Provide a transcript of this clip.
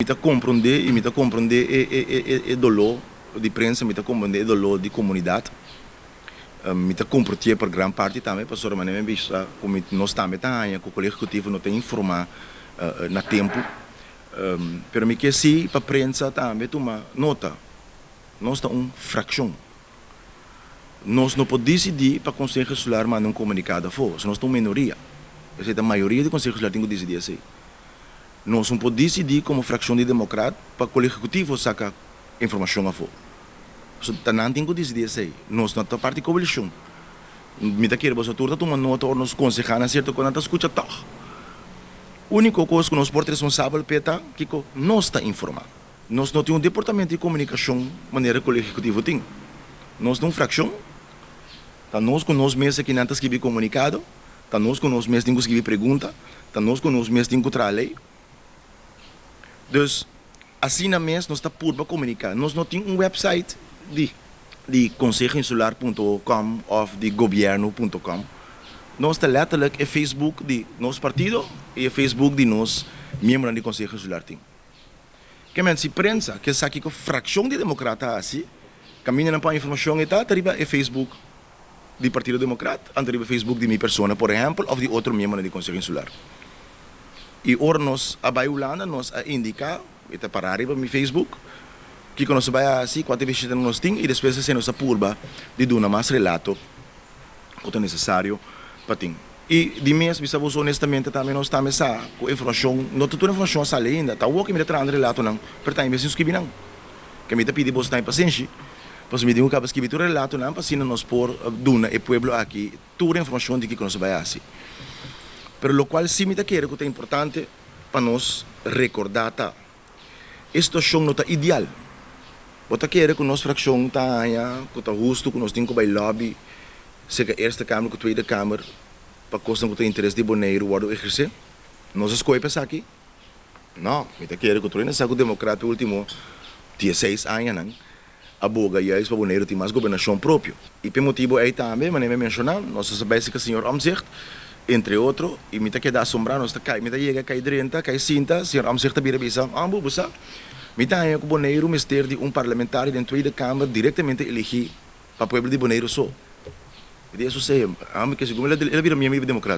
Mi ta komprondé i mi ta komprondé e doló di prensa, mi ta komprondé e doló di komunidat. Mi ta kompartié pa gran parti tambe, pasobra manera mi a bisa ku mi nos tambe ta haña ku Kolegio Ehekutivo no ta informá na tempu. Pero mi ke si pa prensa tambe tuma nota, nos ta un frakshon. Nos no por disidí pa Konseho Insular manda un komunikado afó, pasobra nos ta un minoria. Esei ta mayoria di Konseho Insular tin ku disidí esei. Nos no por disidí komo frakshon di Demokrat pa Kolegio Ehekutivo saka informashon afó. Pasobra ta nan tin ku disidí esei. Nos no ta parti koalishon. Mi ta kere boso tur ta tuma nota ora nos konsehá nan sierto kos, nan ta skucha tòg. Úniko kos ku nos por ta responsabel p'e ta kiko nos ta informá. Nos no tin un departamento di komunikashon manera Kolegio Ehekutivo tin. Nos ta un frakshon. Ta nos ku nos mes aki nan ta skibi komunikado. Ta nos ku nos mes tin ku skibi pregunta, ta nos ku nos mes tin ku traha lei. Dus, asina mes nos ta purba komuniká. Nos no tin un website di di konsehoinsular punto com òf di gobièrnu punto com. Nos ta lètterlik e Facebook di nos partido i e Facebook di nos miembronan di Konseho Insular tin. Ke men si prensa ke sa kiko frakshon di Demokrat ta hasi, kaminda nan pon informashon e ta ta riba e Facebook. Di Partido Demokrat, anto riba Facebook di mi persona por ehèmpel òf di otro miembronan di Konseho Insular. I ora nos a bai Hulanda nos a indiká, e ta pará riba mi Facebook, kiko nos a bai hasi, kuantu bishitanan nos tin i despues esei nos a purba di duna mas relato ku ta nesesario pa tin. I di mes bisa boso honestamente tambe nos tambe sa ku informashon, no ta tur informashon a sali ainda, ta awor ku mi ta trahando relatonan, pero tambe mi a sin skibi nan. Ke mi ta pidi boso tambe pasenshi, pasobra mi tin ku kaba skibi tur e relatonan pa asina nos por duna e pueblo aki tur e informashon di kiko nos a bai hasi. Pero lokual si mi ta kere ku ta importante pa nos rekordá ta, e situashon no ta ideal. Bo ta kere ku nos frakshon ta haña ku ta hustu ku nos tin ku bai lòbi serka Eerste Kamer ku Tweede Kamer pa kosnan ku ta interes di Boneiru wòrdu ehersé? Nos a skohe pa esaki? No, mi ta kere ku tur hende sa ku Demokrat e ultimo dieseis añanan a boga juist pa Boneiru tin mas gobernashon propio. I p'e motibu ei tambe, manera mi a menshoná, nos a bai serka señor Omtzigt, entre otro, i mi ta keda asombrá, nos ta kai, mi ta yega kai drenta, kai sinta, señor Omtzigt ta bira bisa, Ambu, bo sa, mi ta haña ku Boneiru mester di un parlamentario den Tweede Kamer direktamente eligí pa pueblo di Boneiru so. Mi di, Eso sea, ami ke segun mi el a bira miembro di Demokrat.